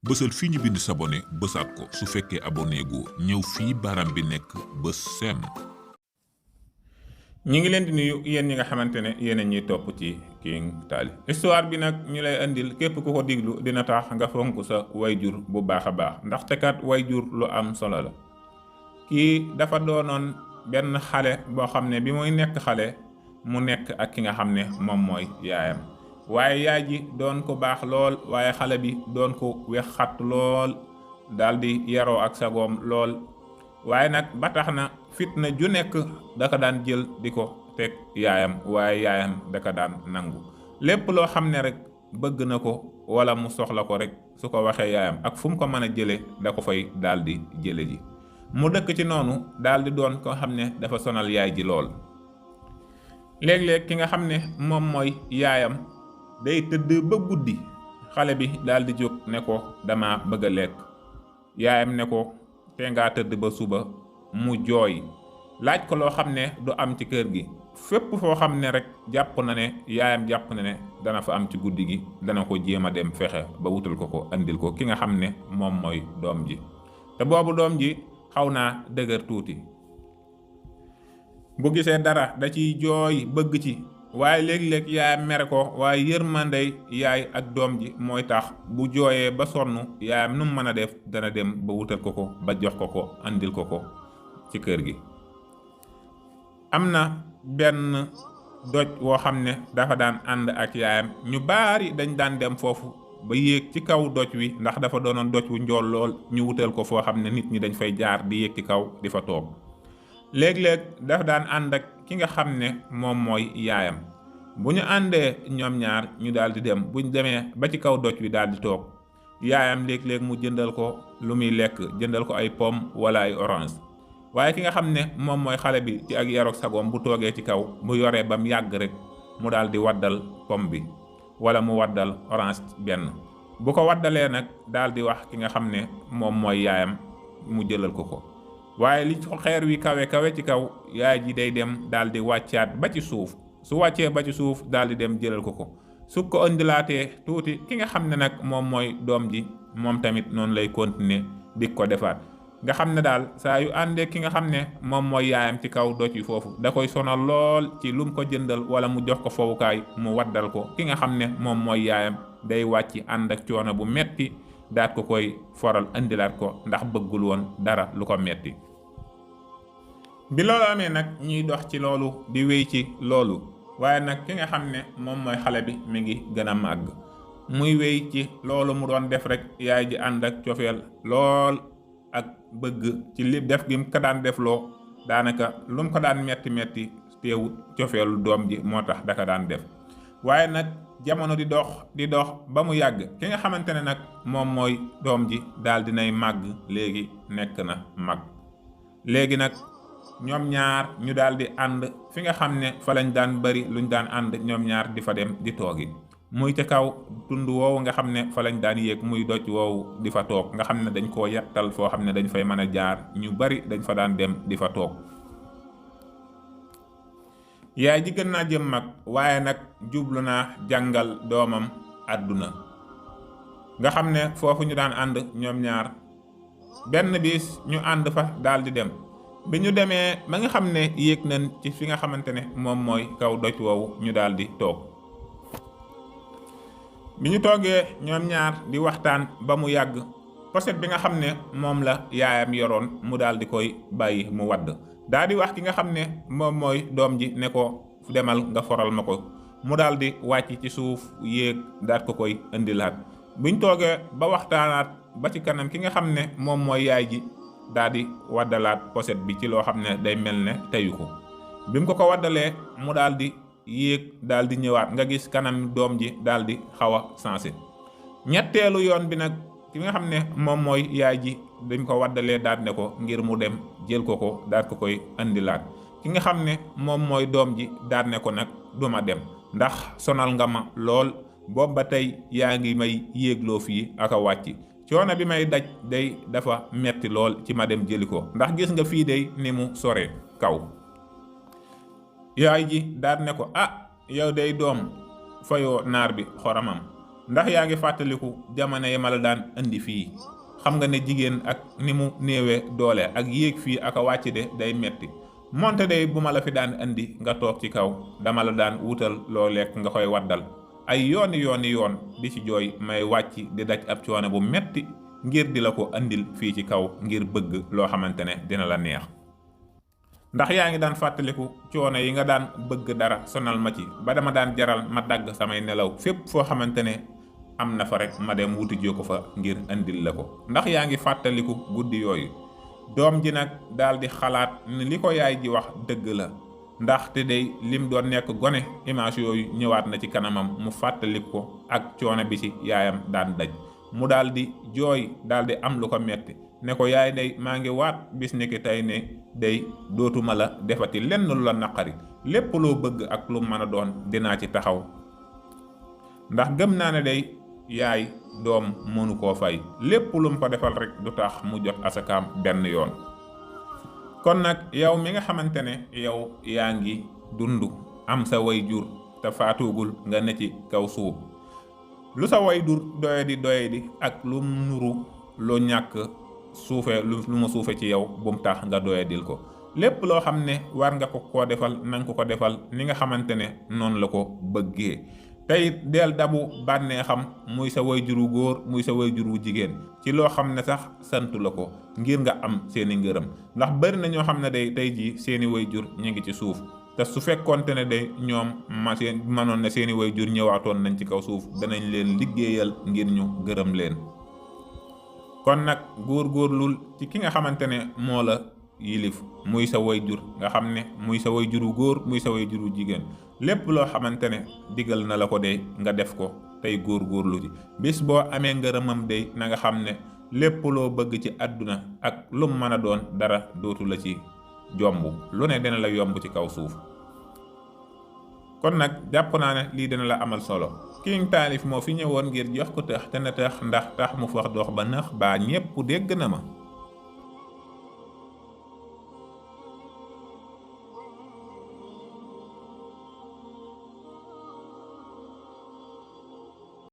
bësal fii ñu bind s'abonner bësaat ko su fekkee abonné gu ñëw fii baaraam bi nekk bës seen. ñi ngi leen di nuyu yéen ñi nga xamante ne yéen a ñuy topp ci King Taalif histoire bi nag ñu lay andil képp ku ko diglu dina tax nga fonk sa wayjur bu baax a baax ndaxte kat wayjur lu am solo la. kii dafa doonoon benn xale boo xam ne bi muy nekk xale mu nekk ak ki nga xam ne moom mooy yaayam. waaye yaay ji doon ko baax lool waaye xale bi doon ko wex xat lool daldi yaroo ak sagoom lool waaye nag ba tax na fitna ju nekk daka daan jël di ko teg yaayam waaye yaayam daka daan nangu lépp loo xam ne rek bëgg na ko wala mu soxla ko rek su ko waxee yaayam ak fu mu ko mën a jële da ko fay daldi jële ji mu dëkk ci noonu daldi doon ko xam ne dafa sonal yaay ji lool. léeg-léeg ki nga xam ne moom mooy yaayam day tëdd ba guddi xale bi daldi jóg ne ko dama bëgg a lekk yaayam ne ko te ngaa tëdd ba suba mu jooy laaj ko loo xam ne du am ci kër gi fépp foo xam ne rek jàpp na ne yaayam jàpp na ne dana fa am ci guddi gi dana ko jéem a dem fexe ba wutal ko andil ko ki nga xam ne moom mooy doom ji te boobu doom ji xaw naa dëgër tuuti bu gisee dara da ciy jooy bëgg ci waaye léeg-léeg yaayam mere ko waaye yërmandey yaay ak doom ji mooy tax bu jooyee ba sonn yaayam nu mu mën a def dana dem ba wutal ko ba jox ko andil ko ci kër gi. am na benn doj woo xam ne dafa daan ànd ak yaayam ñu baari dañ daan dem foofu ba yéeg ci kaw doj wi ndax dafa doonoon doj wu njool lool ñu wutal ko foo xam ne nit ñi dañ fay jaar di yéeg ci kaw di fa toog léeg-léeg dafa daan ànd ak ki nga xam ne moom mooy yaayam bu ñu àndee ñoom ñaar ñu daal di dem bu ñu demee ba ci kaw doj wi daal di toog yaayam léeg-léeg mu jëndal ko lu muy lekk jëndal ko ay pomme wala ay orange waaye ki nga xam ne moom mooy xale bi ci ak yarook sagoom bu toogee ci kaw bu yoree ba mu yàgg rek mu daal di waddal pomme bi wala mu waddal orange benn bu ko waddalee nag daal di wax ki nga xam ne moom mooy yaayam mu jëlal ko waaye li xeer wi kawe ci kaw yaay ji day dem daal di wàccaat ba ci suuf su wàccee ba ci suuf daal di dem jëlal ko su ko indilaatee tuuti ki nga xam ne nag moom mooy doom ji moom tamit noonu lay continuer di ko defaat nga xam ne daal saa yu àndee ki nga xam ne moom mooy yaayam ci kaw doj yi foofu da koy sonal lool ci lu mu ko jëndal wala mu jox ko fowukaay mu waddal ko ki nga xam ne moom mooy yaayam day wàcc ànd ak coono bu metti daat ko koy foral indilaat ko ndax bëggul woon dara lu ko metti bi loolu amee nag ñuy dox ci loolu di wéy ci loolu waaye nag ki nga xam ne moom mooy xale bi mi ngi gën a màgg muy wéy ci loolu mu doon def rek yaay ji ànd ak cofeel lool ak bëgg ci li def gi mu ko daan def loo daanaka lu mu ko daan metti teewut cofeelu doom ji moo tax daka daan def waaye nag jamono di dox ba mu yàgg ki nga xamante ne nag moom mooy doom ji daal dinay màgg léegi nekk na mag léegi nag ñoom ñaar ñu daal di ànd fi nga xam ne fa lañ daan bari luñ daan ànd ñoom ñaar di fa dem di toogi muy ca kaw tund woowu nga xam ne fa lañ daan yéeg muy doj woowu di fa toog nga xam ne dañ koo yattal foo xam ne dañ fay mën a jaar ñu bari dañ fa daan dem di fa toog yaay ji gën naa jëm mag waaye nag jublu naa jàngal doomam àdduna nga xam ne foofu ñu daan ànd ñoom ñaar benn bis ñu ànd fa daal di dem bi ñu demee ba nga xam ne yéeg nañ ci fi nga xamante ne moom mooy kaw doj woowu ñu daal di toog bi ñu toogee ñoom ñaar di waxtaan ba mu yàgg poset bi nga xam ne moom la yaayam yoroon mu daal di koy bàyyi mu wadd daal di wax ki nga xam ne moom mooy doom ji ne ko demal nga foral ma ko mu daal di wàcc ci suuf yéeg daal ko koy indilaat buñ toogee ba waxtaanaat ba ci kanam ki nga xam ne moom mooy yaay ji daal di waddalaat poset bi ci loo xam ne day mel ne teyu ko bi mu ko waddalee mu daal di yéeg daal di ñëwaat nga gis kanam doom ji daal di xaw a sensé ñetteelu yoon bi nag ki nga xam ne moom mooy yaay ji dañ ko waddalee daal ne ko ngir mu dem jël ko daal ko koy indilaat ki nga xam ne moom mooy doom ji daal ne ko nag duma dem ndax sonal nga ma lool boobu ba tey yaa ngi may yéegloo fii ak a wàcc coono bi may daj day dafa metti lool ci ma dem jëli ko ndax gis nga fii day ni mu sore kaw yaay ji daal ne ko yow day doom fayoo naar bi xoromam ndax yaa ngi fàttaliku jamono yi ma la daan indi fii xam nga ne jigéen ak ni mu néewee doole ak yéeg fii ak a wàcc de day metti moonte day bu ma la fi daan indi nga toog ci kaw dama la daan wutal loo lekk nga koy waddal ay yoon di ci jooy may wàcc di daj ab coono bu metti ngir di la ko andil fii ci kaw ngir bëgg loo xamante ne dina la neex. ndax yaa ngi daan fàttaliku coono yi nga daan bëgg dara sonal ma ci ba dama daan jaral ma dagg samay nelaw fépp foo xamante ne am na fa rek ma dem wuti joo ko fa ngir andil la ko. ndax yaa ngi fàttaliku guddi yooyu doom ji nag daal di xalaat ni li ko yaay ji wax dëgg la ndaxte day lim doon nekk gone image yooyu ñëwaat na ci kanamam mu fàttaliku ko ak coono bi ci yaayam daan daj mu daal di jooy daal di am lu ko metti ne ko yaay day maa ngi waat bis ni ki tey ne day dootuma la defati lenn lu la naqari lépp loo bëgg ak lu mën a doon dinaa ci taxaw ndax gëm naa ne day yaay doom mënu koo fay lépp lu mu ko defal rek du tax mu jot asakaam benn yoon. kon nag yow mi nga xamante ne yow yaa ngi dund am sa way jur te faatuugul nga ne ci kaw suuf lu sa way jur doyadi ak lu nuru lu ñàkk suufe lu mu suufe ci yow bu mu tax nga doyadil ko lépp loo xam ne war nga ko defal nanga ko defal ni nga xamante ne noonu la ko bëggee tey del dabu bànnee xam muy sa way juru góor muy sa way juru jigéen ci loo xam ne sax santu la ko ngir nga am seeni ngërëm ndax bari na ñoo xam ne day tey jii seeni way jur ñu ngi ci suuf te su fekkoonte ne day ñoom manoon na seeni way jur ñëwaatoon nañ ci kaw suuf danañ leen liggéeyal ngir ñu gërëm leen. kon nag góorgóorlul ci ki nga xamante ne moo la yilif muy sa way jur nga xam ne muy sa way juru góor muy sa way juru jigéen lépp loo xamante ne digal na la ko de nga def ko tey góorgóorlu ci bis boo amee ngërëmam de na nga xam ne lépp loo bëgg ci àdduna ak lum mën a doon dara dootu la ci jomb lu ne dina la yomb ci kaw suuf. kon nag jàpp naa ne lii dina la amal solo King Taalif moo fi ñëwoon ngir jox ko tax te na tax ndax tax mu fax dox ba nax baa ñépp dégg na ma.